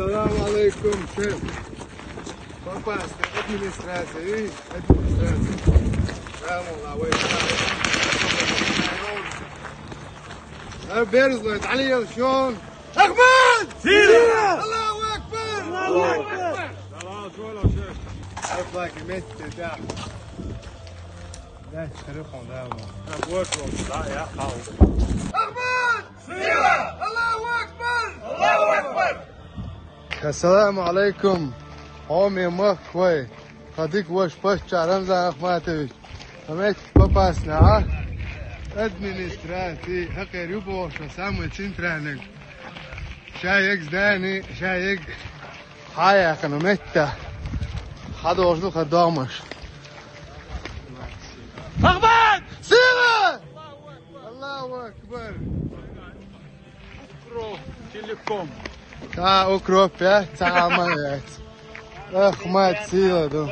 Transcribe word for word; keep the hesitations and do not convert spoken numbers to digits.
Салам алейкум, шеф. Попасть администрация, и администрация. Салам алейкум. Берзлой, Али Елшон. Ахмад! Сила! Аллаху Акбар! Аллаху Акбар! Салам алейкум, шеф. Аллаху Акбар, да. Да, шериф, да, да. Ахмад! Сила! Аллаху Акбар! Аллаху Акбар! Ассаламу алейкум, хьоме махкахой, тха дика воша паччахь Рамзан Ахматович. Тхо меттиг Попасна, а? Администраци, хӀокхера ю бохуш, самый центральный. Ша ег здани, ша ег хьаяьккхина метта. Хьадолуш ду хӀара догӀмаш. Ахмад! Сила! Аллаху Акбар! Телеком. Ха, укроп, я? Ца хьама яц. Ахмад, сила ду.